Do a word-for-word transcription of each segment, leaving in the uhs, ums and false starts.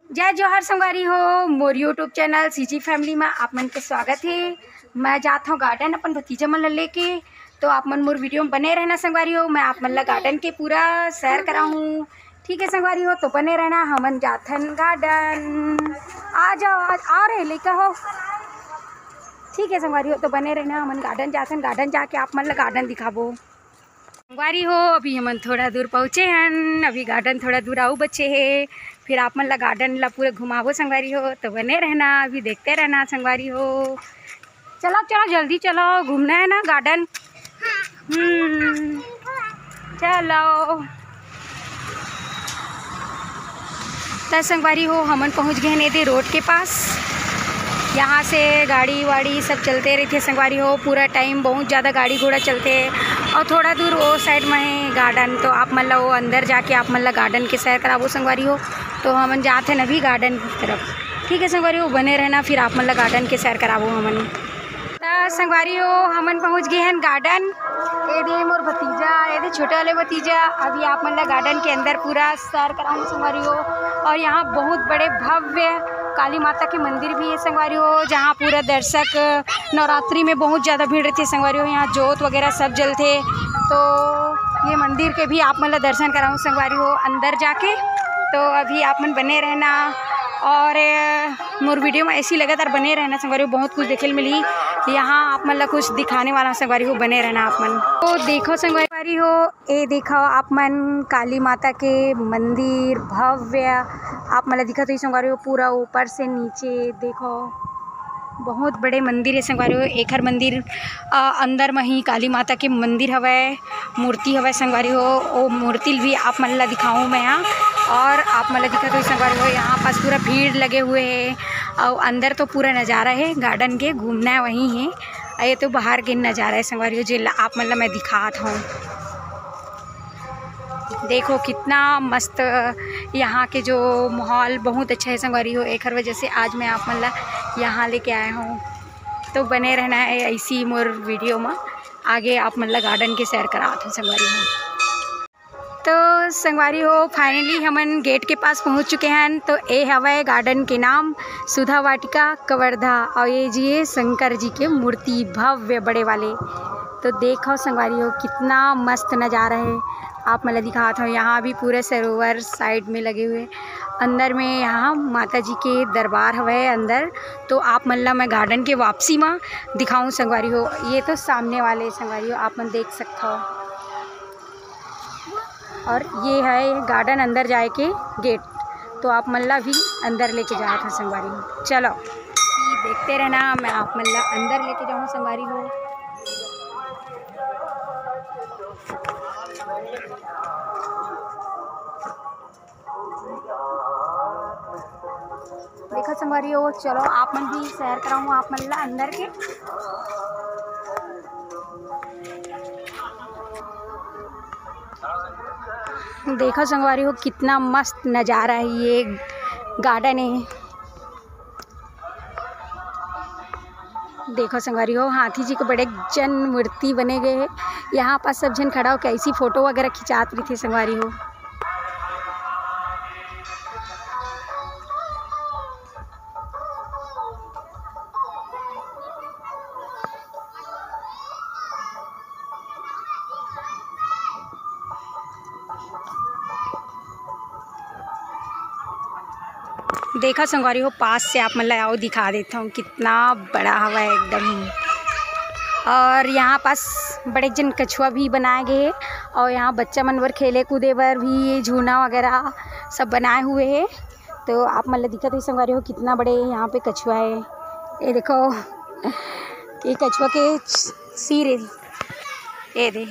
जय जोहार संगवारी हो, मोर YouTube चैनल सीजी फैमिली में आप मन के स्वागत हे। मैं जात हूँ गार्डन अपन भतीजा मन ला लेके, तो आप मन मोर वीडियो में बने रहना संगवारी हो। मैं आप मन ला गार्डन के पूरा सैर कराहूँ, ठीक है संगवारी हो, तो बने रहना। हमन जाथन गार्डन, आ जाओ, आ, आ रहे लइका हो, ठीक है संगवारी हो, तो बने रहना। हमन गार्डन जाथन, गार्डन जाके आप मन ला गार्डन दिखाबो। संगवारी हो, अभी हमन थोड़ा दूर पहुँचे हन, अभी गार्डन थोड़ा दूर आऊ बचे हे, फिर आप मन ला गार्डन ला पूरा घुमाबो संगवारी हो, तो बने रहना, अभी देखते रहना संगवारी हो। चलो चलो जल्दी चलो, घूमना है ना गार्डन। हम्म, चलो। त संगवारी हो, हमन पहुँच गए हैं एदे रोड के पास। यहाँ से गाड़ी वाड़ी सब चलते रहते संगवारी हो, पूरा टाइम बहुत ज़्यादा गाड़ी घोड़ा चलते हैं। और थोड़ा दूर वो साइड में है गार्डन, तो आप मन ला वो अंदर जाके आप मन ला गार्डन के सैर कराबो संगवारी हो। तो हमन जात हन अभी गार्डन की तरफ, ठीक है संगवारी हो, बने रहना, फिर आप मन ला गार्डन के सैर कराबो हमन। त संगवारी हो, हमन पहुँच गए हैं गार्डन। एदे मोर भतीजा, एदे छोटे वाले भतीजा। अभी आप मन ला गार्डन के अंदर पूरा सैर कराऊँ संगवारी हो। और यहाँ बहुत बड़े भव्य काली माता के मंदिर भी है संगवारी हो, जहाँ पूरा दर्शक नवरात्रि में बहुत ज़्यादा भीड़ रहती है संगवारी हो। यहाँ जोत वगैरह सब जलते, तो ये मंदिर के भी आप मन ला दर्शन कराऊँ संगवारी हो अंदर जाके। तो अभी आप मन बने रहना और मोर वीडियो में ऐसी लगातार बने रहना संगवारी हो, बहुत कुछ देखे ल मिली। यहाँ आप मन ला कुछ दिखाने वाला हूँ संगवारी हो, बने रहना आप मन। तो देखो संगवारी हो, ए देखो आप मन काली माता के मंदिर भव्य आप मन ला दिखत होही संगवारी हो, पूरा ऊपर से नीचे देखो बहुत बड़े मंदिर है संगवारी हो। एखर मंदिर अ, अंदर म ही काली माता के मंदिर हवय, मूर्ति हवय संगवारी हो। ओ मूर्ति ल भी आप मन ला दिखाऊं मैं यहाँ, और आप मन ला दिखत होही संगवारी हो, यहाँ पास पूरा भीड़ लगे हुए है। और अंदर तो पूरा नज़ारा है गार्डन के, घूमना है वहीं है। और ये तो बाहर के नज़ारा है संगवारी हो, जेला आप मन ला मैं दिखात हूँ। देखो कितना मस्त यहाँ के जो माहौल बहुत अच्छा है संगवारी हो, एखर वजह से आज मैं आप मन ला यहाँ लेके आया हूँ। तो बने रहना है ऐसी मोर वीडियो में, आगे आप मन ला गार्डन के सैर करात हूँ संगवारी हो। तो संगवारी हो, फाइनली हमन गेट के पास पहुँच चुके हैं। तो ए हवय गार्डन के नाम सुधा वाटिका कवर्धा, और ये जी ये शंकर जी के मूर्ति भव्य बड़े वाले। तो देखो संगवारी हो, कितना मस्त नज़ारा है, आप मन ला दिखात हूँ। यहाँ भी पूरे सरोवर साइड में लगे हुए, अंदर में यहाँ माता जी के दरबार हवय अंदर। तो आप मन ला मैं गार्डन के वापसी में दिखाऊँ संगवारी हो। ये तो सामने वाले संगवारी हो, आप मन देख सकते हो। और ये है गार्डन अंदर जाए के गेट, तो आप मन ला भी अंदर लेके जात हूँ संगवारी हो। चलो देखते रहना, मैं आप मन ला अंदर लेके जाऊँ संगवारी हो। देखो संगवारी हो, चलो आप मन भी सैर कराऊँ आप मन ला अंदर के। देखो संगवारी हो, कितना मस्त नज़ारा है ये गार्डन है। देखो संगवारी हो, हाथी जी के बड़े जन मूर्ति बने गए हैं। यहाँ पास सब झन खड़ा होकर ऐसी फोटो वगैरह खिंचात रही थी संगवारी हो। देखा संगवारी हो, पास से आप मन ला आओ दिखा देता हूँ, कितना बड़ा हवा है एकदम। और यहाँ पास बड़े जन कछुआ भी बनाए गए हैं और यहाँ बच्चा मन बर खेले कूदे बर भी झूलना वगैरह सब बनाए हुए हैं। तो आप मन ला दिखत होही संगवारी हो, कितना बड़े यहाँ पे कछुआ है। ये देखो, ये कछुआ के सिर है, ये दे।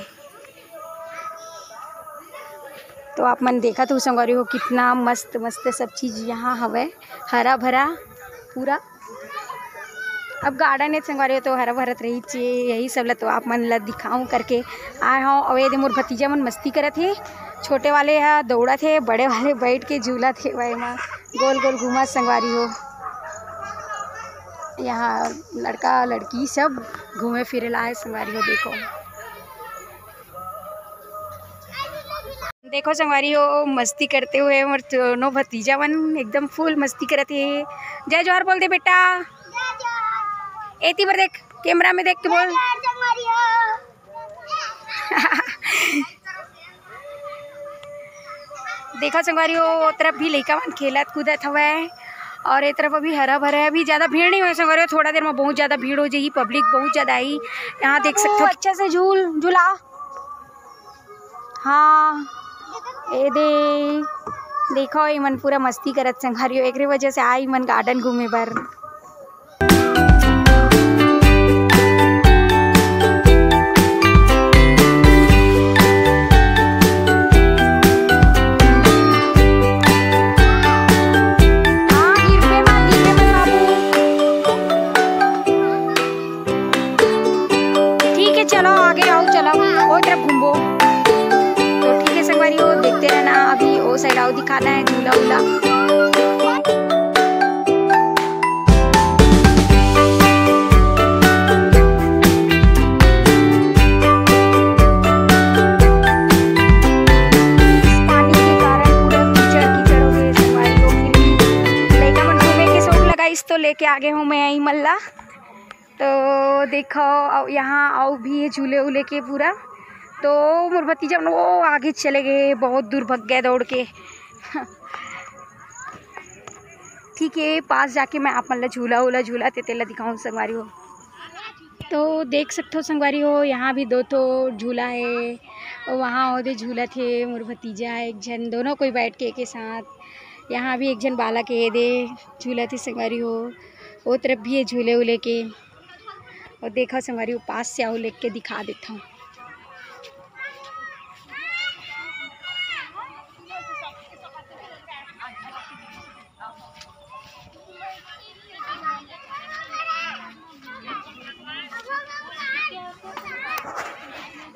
तो आप मन देखत हो संगवारी हो, कितना मस्त मस्त सब चीज़ यहाँ हवय, हरा भरा पूरा। अब गार्डन है संगवारी हो, तो हरा भरा रही चाहिए, यही सब ला तो आप मन ला दिखाऊं करके आए हूँ। और ये दे मोर भतीजा मन मस्ती करत हे, छोटे वाले हा दौड़त हे, बड़े वाले बैठ के झूलत हे, वही मा गोल गोल घूमत संगवारी हो। यहाँ लड़का लड़की सब घूमे फिरे ला आए संगवारी हो। देखो देखो संगवारी हो, मस्ती करते हुए मोर दोनों भतीजा मन एकदम फुल मस्ती करत हे। जय जोहार बोल दे बेटा। एती बर देख, कैमरा में देख के बोल। देखा संगवारी हो, ओ तरफ भी लइका मन खेलत कूदत हवय और ए तरफ अभी हरा भरा है। अभी ज्यादा भीड़ नहीं होय संगवारी हो, थोड़ा देर में बहुत ज्यादा भीड़ हो जाही, पब्लिक बहुत ज्यादा आई। यहाँ देख सकते हो, अच्छा से झूल झूला। हाँ, ए दे, देखो, इमन पूरा मस्ती करत संगवारी हो, एकरे वजह से आई मन गार्डन घूमे बर। हाँ, गिरबे मत, गिरबे मत बाबू। ठीक है, चलो आगे आओ, चलो, ओ तरफ घूमो। तो ठीक है संगवारी हो, देखते रहना, अभी ओ साइड आओ, दिखाना है झूला उला। पानी के कारण पूरा कीचड़ कीचड़ हो गए संगवारी हो, फिर भी लइका मन घूमे के शौक लगाइस तो लेके आगे हूँ मैं आई मल्ला। तो देखो, अउ यहाँ अउ भी है झूले उले के पूरा। तो मोर भतीजा मन वो आगे चले गए, बहुत दूर भग गए दौड़ के। ठीक है, पास जाके मैं आप मन ला झूला उला झूला ते तेला दिखाऊं संगवारी हो। तो देख सकथो संगवारी हो, यहाँ भी दो ठो झूला है, वहाँ ओदे झूलत हे मोर भतीजा एक झन, दोनों कोई बैठ के एके साथ। यहाँ भी एक झन बालक ए दे झूलत हे संगवारी हो, ओ तरफ भी है झूले उले के। और देखा संगवारी हो, पास से आओ, लेके दिखा देता हूँ।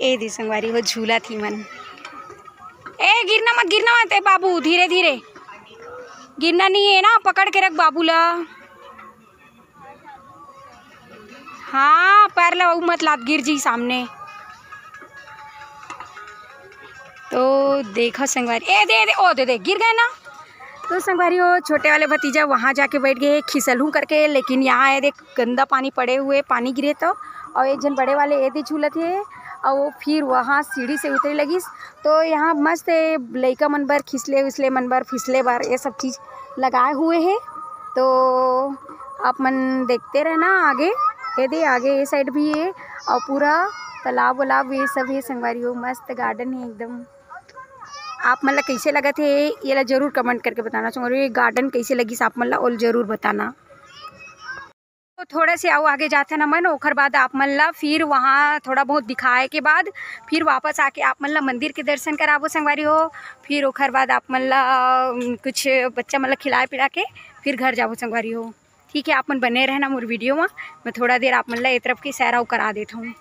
ए दे संगवारी हो, झूलत हे मन। ए, गिरना मत, गिरना मत, ए बाबू, धीरे धीरे। गिरना नहीं है ना, पकड़ के रख बाबू ला। हाँ, पैर ला ऊ मत लात, गिर जी सामने। तो देखो संगवारी, ए दे, दे, ओ दे, दे, गिर गए ना। तो संगवारी हो, छोटे वाले भतीजा वहाँ जाके बैठ गए खिसलहूँ करके, लेकिन यहाँ है देख, गंदा पानी पड़े हुए, पानी गिरे तो। और एक झन बड़े वाले ए दे झूलत हे, और वो फिर वहाँ सीढ़ी से उतरे लगिस। तो यहाँ मस्त है लइका मन बर, खिसले उछले मन बर, फिसले बर, ये सब चीज़ लगाए हुए है। तो आप मन देखते रहना आगे, ये दे आगे ये साइड भी है, और पूरा तालाब वालाब ये सब है संगवारी हो, मस्त गार्डन है एकदम। आप मन ला कैसे लगत हे, ये ला जरूर कमेंट करके बताना संगवारी हो, ये गार्डन कैसे लगिस आप मन ला, ओला जरूर बताना। तो थोड़ा से आओ आगे जाथन हमन, ओखर बाद आप मन ला फिर वहाँ थोड़ा बहुत दिखाए के बाद फिर वापस आके आप मन ला मंदिर के दर्शन कराबो संगवारी हो। फिर ओखर बाद आप मन ला, अम, कुछ बच्चा मन ला खिलाए पिला के फिर घर जाबो संगवारी हो। ठीक है, आप मन बने रहना मोर वीडियो में, मैं थोड़ा देर आप मन ला ए तरफ के सैर अउ करा देत हूँ।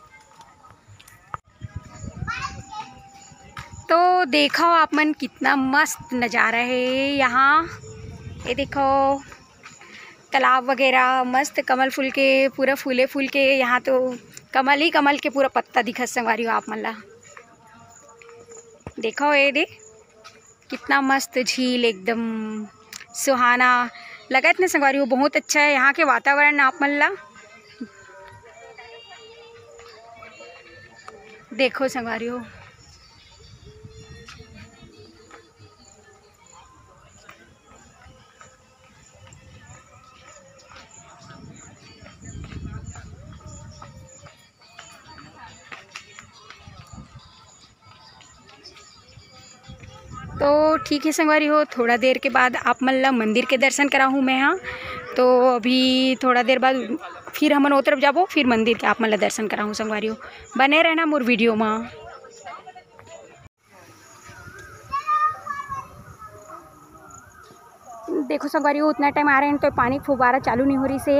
तो देखो आप मन, कितना मस्त नज़ारा है यहाँ। ये देखो, तालाब वगैरह मस्त, कमल फूल के, पूरा फूले फूल के। यहाँ तो कमल ही कमल के पूरा पत्ता दिखत संगवारी हो आप मन ला। देखो ये दे, कितना मस्त झील, एकदम सुहाना लगत न संगवारी हो। बहुत अच्छा है यहाँ के वातावरण आप मन ला। देखो संगवारी हो, तो ठीक है संगवारी हो, थोड़ा देर के बाद आप मन ला मंदिर के दर्शन कराहूँ मैं। हाँ, तो अभी थोड़ा देर बाद फिर हमन ओ तरफ जाबो, फिर मंदिर के आप मन ला दर्शन कराहूँ संगवारी हो। बने रहना मोर वीडियो मा। देखो संगवारी हो, उतना टाइम आ रहे हैं तो पानी फुब्बारा चालू नहीं हो रही से,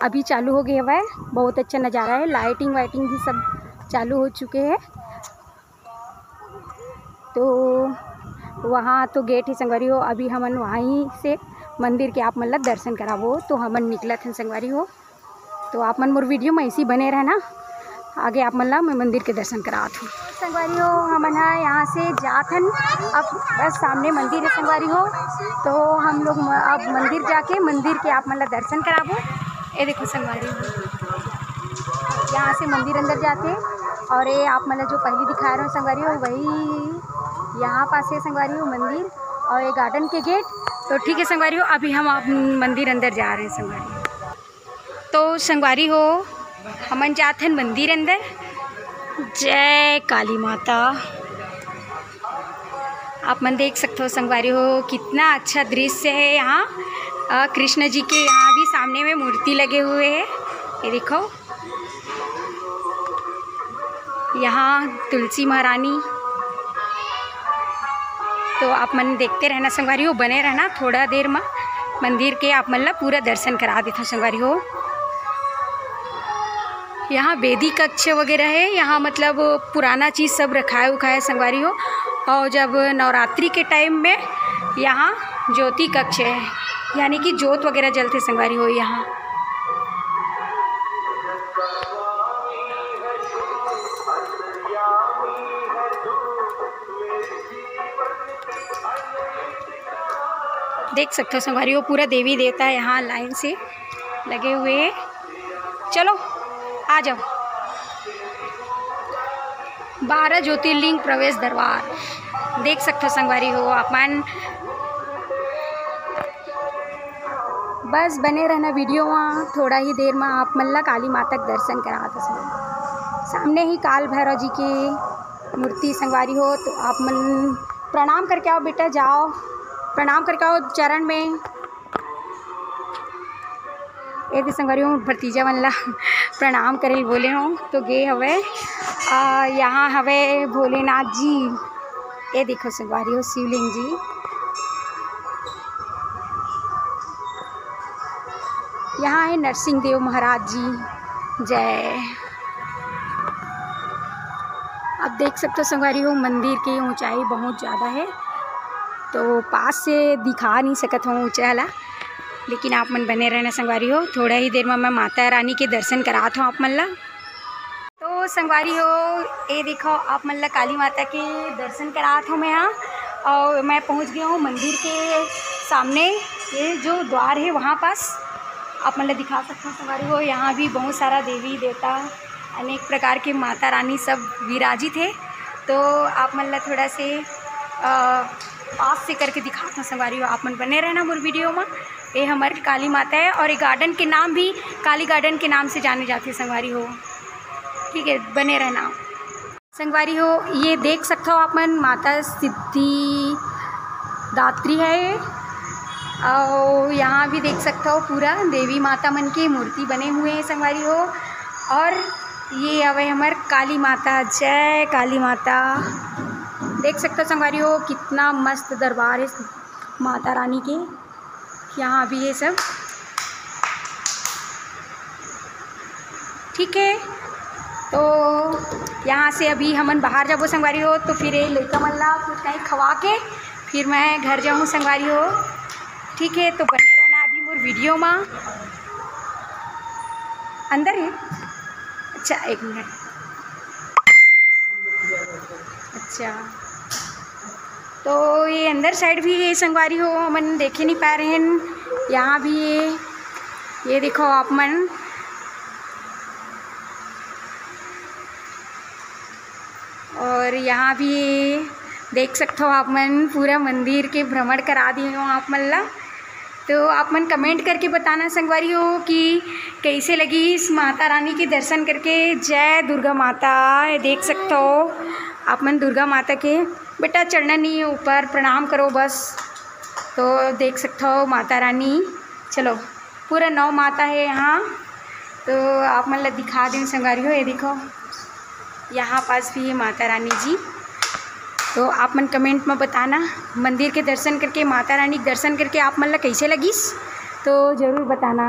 अभी चालू हो गया हवय। बहुत अच्छा नज़ारा है, लाइटिंग वाइटिंग भी सब चालू हो चुके हैं। तो वहाँ तो गेट है संगवारी हो, अभी हमन वहीं से मंदिर के आप मन ला दर्शन कराबो। तो हमन निकलत हन संगवारी हो, तो आप मन मोर वीडियो में ऐसे ही बने रहना। आगे आप मन ला मैं मंदिर के दर्शन करात हूँ। संगवारी हो, हमन ह यहाँ से जात हन, अब बस सामने मंदिर है संगवारी हो। तो हम लोग म-, अब मंदिर जाके मंदिर के आप मन ला दर्शन कराबो। ये देखो संगवारी हो, यहाँ से मंदिर अंदर जाते, और ये आप मन ला जो पहली दिखा रहे हो संगवारी हो, वही यहाँ पास है संगवारी हो मंदिर, और ये गार्डन के गेट। तो ठीक है संगवारी हो, अभी हम आप मंदिर अंदर जा रहे हैं संगवारी हो। तो संगवारी हो, हमन जात हन मंदिर अंदर। जय काली माता। आप मन देख सकते हो संगवारी हो, कितना अच्छा दृश्य है यहाँ। अ, कृष्ण जी के यहाँ भी सामने में मूर्ति लगे हुए हैं। ये देखो, यहाँ तुलसी महारानी। तो आप मन देखते रहना संगवारी हो, बने रहना, थोड़ा देर में मंदिर के आप मन ला पूरा दर्शन करा देता संगवारी हो। यहाँ वेदी कक्ष वगैरह है, यहाँ मतलब पुराना चीज़ सब रखाए उखाए संगवारी हो। और जब नवरात्रि के टाइम में यहाँ ज्योति कक्ष है, यानी कि जोत वगैरह जलते संगवारी हो यहाँ। देख सकते हो संगवारी हो, पूरा देवी देवता यहाँ लाइन से लगे हुए हैं। चलो आ जाओ। बारह ज्योतिर्लिंग प्रवेश दरबार देख सकते हो संगवारी हो आप मन। बस बने रहना वीडियो में, थोड़ा ही देर में आप मन ला काली माता के दर्शन करा दो। सामने ही काल भैरव जी की मूर्ति संगवारी हो, तो आप मन प्रणाम करके आओ बेटा, जाओ प्रणाम करके आओ चरण में। ये दे संगवारी हो, भतीजा मन ला प्रणाम करे बोले हो तो गे हवे। आ, यहाँ हवे भोलेनाथ जी। ये देखो संगवारी हो शिवलिंग जी। यहाँ है नरसिंह देव महाराज जी। जय। आप देख सकते हो संगवारी हो, मंदिर की ऊंचाई बहुत ज़्यादा है, तो पास से दिखा नहीं सकत हूँ ऊंचा वाला, लेकिन आप मन बने रहना संगवारी हो। थोड़ा ही देर में मैं माता रानी के दर्शन करात हूँ आप मन ला। तो संगवारी हो, ये देखो आप मन ला काली माता के दर्शन करात हूँ मैं यहाँ, और मैं पहुँच गया हूँ मंदिर के सामने। ये जो द्वार है वहाँ पास आप मन ला दिखा सकते हो संगवारी हो। यहाँ भी बहुत सारा देवी देवता, अनेक प्रकार के माता रानी सब विराजित है। तो आप मन ला थोड़ा से अ, पास से करके दिखात हूँ संगवारी हो, आप मन बने रहना मोर वीडियो में। ये हमारी काली माता है और ये गार्डन के नाम भी काली गार्डन के नाम से जाने जाते हैं संगवारी हो। ठीक है, बने रहना संगवारी हो। ये देख सकते हो आप मन, माता सिद्धि दात्री है ये। और यहाँ भी देख सकते हो पूरा देवी माता मन की मूर्ति बने हुए हैं संगवारी हो। और ये हवे हमर काली माता, जय काली माता। देख सकते हो संगवारी हो, कितना मस्त दरबार है माता रानी के। यहाँ भी ये सब ठीक है। तो यहाँ से अभी हमन बाहर जाबो संगवारी हो, तो फिर ये लइका मन ला कुछ कहीं खवा के फिर मैं घर जाऊँ संगवारी हो। ठीक है, तो बने रहना अभी मोर वीडियो में। अंदर है? अच्छा, एक मिनट। अच्छा, तो ये अंदर साइड भी ये संगवारी हो, हमन देखे नहीं पा रहे हैं। यहाँ भी ये, ये देखो आप मन, और यहाँ भी देख सकते हो आप मन, पूरा मंदिर के भ्रमण करा दिए हो आप मन ला। तो आप मन कमेंट करके बताना संगवारी हो कि कैसे लगी इस माता रानी के दर्शन करके। जय दुर्गा माता। ये देख सकते हो आप मन दुर्गा माता के, बेटा चढ़ना नहीं है ऊपर, प्रणाम करो बस। तो देख सकते हो माता रानी, चलो पूरा नौ माता है यहाँ। तो आप मन ला दिखा दें संगवारी हो, ये देखो यहाँ पास भी है माता रानी जी। तो आप मन कमेंट में बताना, मंदिर के दर्शन करके, माता रानी के दर्शन करके आप मन ला कैसे लगिस, तो ज़रूर बताना।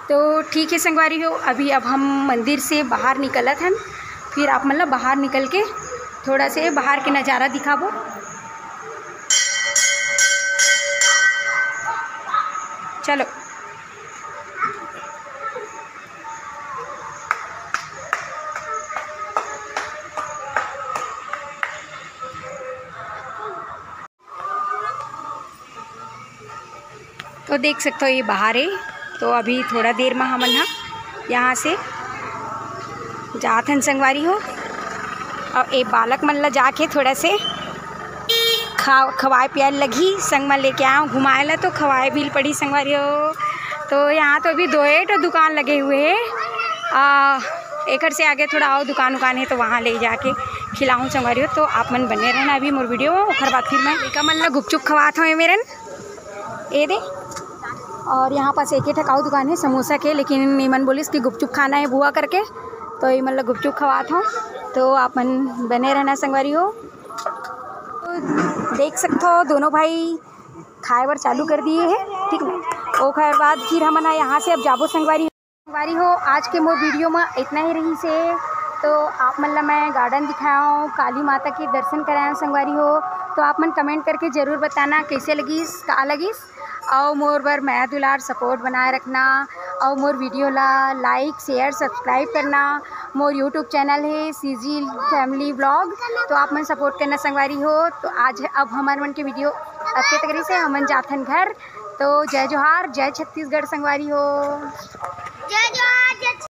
तो ठीक है संगवारी हो, अभी अब हम मंदिर से बाहर निकलत हन, फिर आप मन ला बाहर निकल के थोड़ा से बाहर के नज़ारा दिखाबो। चलो। तो देख सकथो, ये बाहर हे। तो अभी थोड़ा देर में हमन ह यहाँ से जात हन संगवारी हो। अउ ए बालक मन ला जाके थोड़ा से खा-, खवाए पियाए लगही। संग में लेके आए हव घुमाए ला, तो खवाए भी पड़ी संगवारी हो। तो यहाँ तो अभी दो ठो दुकान लगे हुए हे। आ, एकर से आगे थोड़ा अउ दुकान उकान हे, तो वहाँ ले जाके खिलाहूँ संगवारी हो। तो आप मन बने रहना अभी मोर वीडियो में, ओकर बाद फिर मैं लइका मन ला गुपचुप खवात हव ए मेरन। ए दे। और यहाँ पास एक ही ठक अउ दुकान हे समोसा के, लेकिन एमन बोलिस कि गुपचुप खाना हे बुआ करके, तो एमन ला गुपचुप खवात हव। तो आप मन बने रहना संगवारी हो। तो देख सकथो, दोनों भाई खाए बर चालू कर दिए हे, ठीक ना। ओकर बाद फिर हमन ह यहाँ से अब जाबो संगवारी। संगवारी हो, आज के मोर वीडियो में इतना ही रहिस हे। तो आप मन ला मैं गार्डन दिखाए हव, काली माता के दर्शन कराए हव संगवारी हो। तो आप मन कमेंट करके जरूर बताना कैसे लगिस, का लगिस। अउ मोर बर मया दुलार सपोर्ट बनाए रखना, अउ मोर वीडियो ला लाइक, शेयर, सब्सक्राइब करना। मोर YouTube चैनल हे CG Family Vlog, तो आप मन सपोर्ट करना संगवारी हो। तो आज अब हमर मन के वीडियो अतके तक रहिस हे, हमन जाथन घर। तो जय जोहार, जय छत्तीसगढ़ संगवारी हो। जय जोहार, जय